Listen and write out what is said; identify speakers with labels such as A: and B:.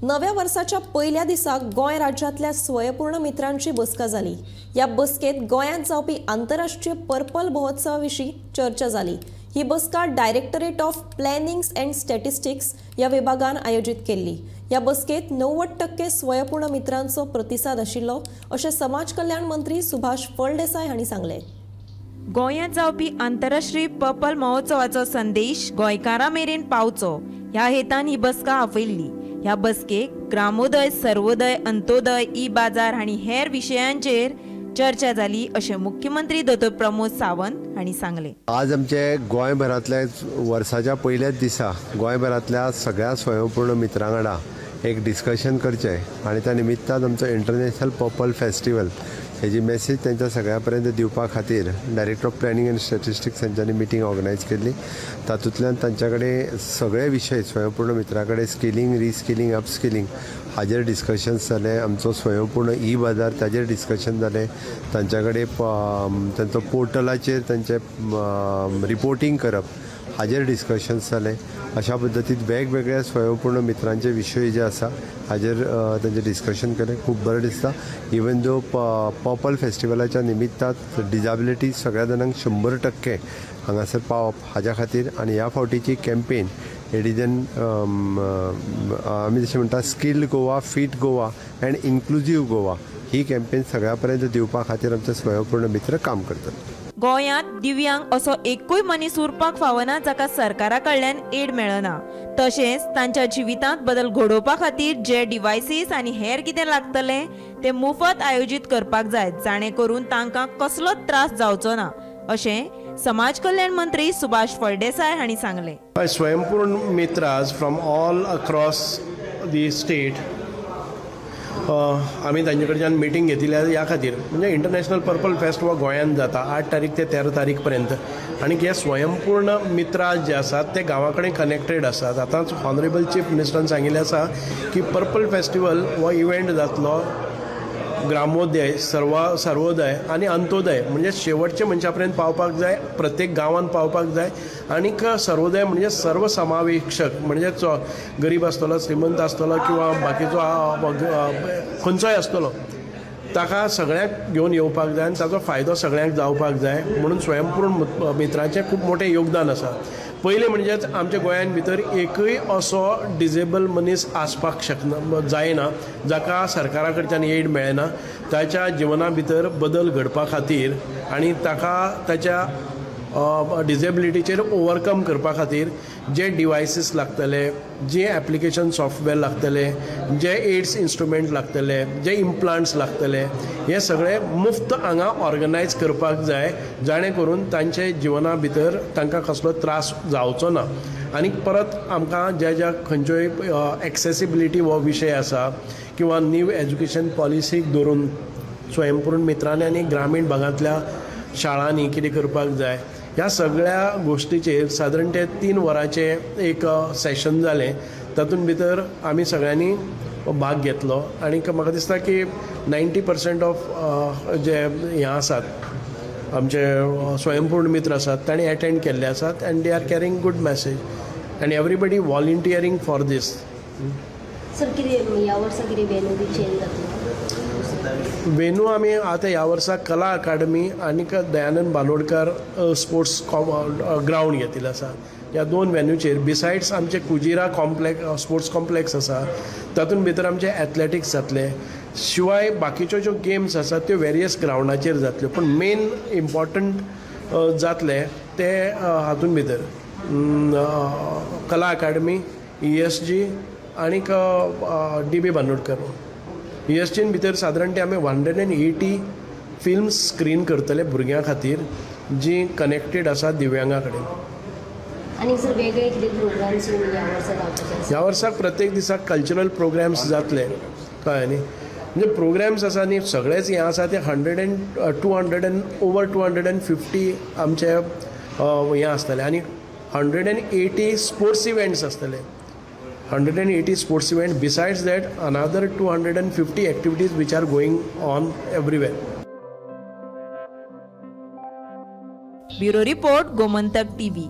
A: नव्या वर्साच्या पयल्या दिसा गोंय राज्यांतल्या स्वयंपूर्ण मित्रांची बसका जाली. ह्या बसकेत गोंयांत जावपी आंतरराष्ट्रीय पर्पल महोत्सवा विशीं चर्चा जाली. ही बसका directorate of plannings and statistics ह्या विभागान आयोजीत केल्ली. ह्या बसकेत 90% स्वयंपूर्ण मित्रांचो प्रतिसाद आशिल्लो अशें समाज कल्याण मंत्री सुभाष फळदेसाय हांणी सांगलें.
B: गोंयांत जावपी आंतरराष्ट्रीय पर्पल महोत्सवाचो संदेश गोंयकारां मेरेन पावचो ह्या हेतान ही बसका आपयल्ली. ह्या बसकेक ग्रामोदय, सर्वोदय, अंत्योदय, ई बाजार आनी हेर विशयांचेर चर्चा जाली अशें मुख्यमंत्री दोतोर प्रमोद सावंत हांणी सांगलें.
C: आज आमचे गोंयभरांतल्या वर्साच्या पयल्याच दिसा गोंयभरांतल्या सगळ्या स्वयंपूर्ण मित्रां वांगडा एक डिस्कशन करचें आनी त्या निमित्तान आमचो इंटरनॅशनल पर्पल फेस्टिवल हेजी मॅसेज तांच्या सगळ्या पर्यंत दिवपा खातीर director of planning and statistics हांच्यांनी मिटींग ऑर्गनायज केल्ली. तातूंतल्यान तांच्या कडेन सगळे विशय स्वयंपूर्ण मित्रा कडेन स्किलिंग, रिस्किलिंग, अपस्किलिंग हाजेर डिस्कशन्स जाले. आमचो स्वयंपूर्ण ई बाजार ताजेर डिस्कशन जालें. तांच्या कडेन तांचो पोर्टलाचेर तांचें रिपोर्टींग करप हाजेर डिस्कशन्स जालें. अशा पद्दतीन वेगवेगळ्या स्वयंपूर्ण मित्रांचे विशय जे आसा हाजेर तांचें डिस्कशन केलें. खूब बरें दिसता. इवन दो पर्पल फेस्टिवलाच्या निमित्तान डिजाबिलिटी सगळ्या जाणांक 100% हांगासर पावप हाज्या खातीर आनी ह्या फावटीची कॅम्पेन एडिजन आमी जशें म्हणटा skilled Goa, fit Goa and inclusive Goa he campaign सगळ्या पर्यंत दिवपा खातीर आमचे स्वयंपूर्ण मित्र काम करतात.
B: गोंयांत दिव्यांग असो एकूय मनीस उरपाक फावना जाका सरकारा कडल्यान एड मेळना. तशेंच तांच्या जिवितांत बदल घडोवपा खातीर जे डिवायसीस आनी हेर कितें लागतलें तें मुफत आयोजीत करपाक जाय, जाणें करून तांकां कसलोच त्रास जावचो ना अशें समाज कल्याण मंत्री सुभाष फळदेसाय हांणी सांगलें.
D: स्वयंपूर्ण Mitraz from all across the state आमी तांचे कडच्यान मिटींग घेतिल्ल्या ह्या खातीर म्हणजे इंटरनॅशनल पर्पल फेस्ट हो गोंयांत जाता 8 तारीख ते 13 तारीख पर्यंत आनी हे स्वयंपूर्ण मित्रा जे आसात ते गांवा कडेन कनेक्टेड आसात. आतांच ऑनरेबल चीफ मिनिस्टरान सांगिल्लें आसा की पर्पल फेस्टिवल हो इव्हेंट जातलो ग्रामोदय, सर्वोदय आनी अंत्योदय म्हणजे शेवटचे मनशा पर्यंत पावपाक जाय, प्रत्येक गांवांत पावपाक जाय. आनीक सर्वोदय म्हणजे सर्वसमावेशक म्हणजे गरीब आसतलो, श्रीमंत आसतलो किंवा बाकीचो खंयचोय आसतलो ताका सगळ्यांक घेवन येवपाक जाय आनी ताचो फायदो सगळ्यांक जावपाक जाय. म्हणून स्वयंपूर्ण मित्रांचें खूब मोठें योगदान आसा. पयलें म्हणजेच आमच्या गोंयांत भितर एकूय असो डिजेबल मनीस आसपाक शकना, जायना जाका सरकारा कडच्यान एड मेळना. ताच्या जिवना भितर बदल घडपा खातीर आनी ताका ताच्या डिजेबिलिटीचेर ओवरकम करपा खातीर जे डिवायसीस लागतले, जे एप्लिकेशन सॉफ्टवेअर लागतले, जे एड्स इन्स्ट्रुमेंट लागतले, जे इम्प्लांट्स लागतले, हे सगळे मुफ्त हांगा ऑर्गनायज करपाक जाय, जाणें करून तांचे जिवना भितर तांकां कसलो त्रास जावचो ना. आनी परत आमकां ज्या ज्या खंयच्योय एक्सेसिबिलिटी हो विशय आसा किंवा न्यू एज्युकेशन पॉलिसीक धरून स्वयंपूर्ण मित्रांनी आनी ग्रामीण भागांतल्या शाळांनी कितें करपाक जाय ह्या सगळ्या गोश्टीचेर सादारण ते 3 वरांचें एक सेशन जालें. तातूंत भितर आमी सगळ्यांनी भाग घेतलो आनी म्हाका दिसता की 90% ऑफ जे हें आसात आमचे स्वयंपूर्ण मित्र आसात तांणी एटेंड केल्ले आसात and they are carrying good message and everybody volunteering for this.
E: Sir, कितें ह्या वर्सा कितें वेन्यू बी चेंज जातलो?
D: वेन्यू आमी आतां ह्या वर्सा कला अकादमी आनीक दयानंद बांदोडकर स्पोर्ट्स ग्रावंड घेतिल्लो आसा. ह्या 2 वेन्यूचेर बिसायड्स आमचे कुजिरा कॉम्प्लेक्स स्पोर्ट्स कॉम्प्लेक्स आसा तातूंत भितर आमचे एथलेटिक्स जातले, शिवाय बाकीच्यो ज्यो गेम्स आसात त्यो वेरियस ग्रावंडाचेर जातल्यो, पूण मेन इम्पॉर्टंट जातले ते हातूंत भितर कला अकादमी, ESG आनीक DB Bandodkar. ESGन भितर सादारण ते आमी 180 फिल्म्स स्क्रीन करतले भुरग्यां खातीर जी कनेक्टेड आसा दिव्यांगा कडेन.
E: आनी सर वेगळे कितें प्रोग्राम्स ह्या वर्सा जावपाचे?
D: ह्या वर्साक प्रत्येक दिसाक कल्चरल प्रोग्राम्स जातले, कळ्ळें न्ही. म्हणजे प्रोग्राम्स आसा न्ही सगळेच हें आसा ते 100 and 200 and over 250 आमचे हें आसतले आनी 180 स्पोर्ट्स इव्हेंट्स आसतले. 180 sports event. Besides that, another 250 activities which are going on everywhere.
B: Bureau Report, Gomantak TV.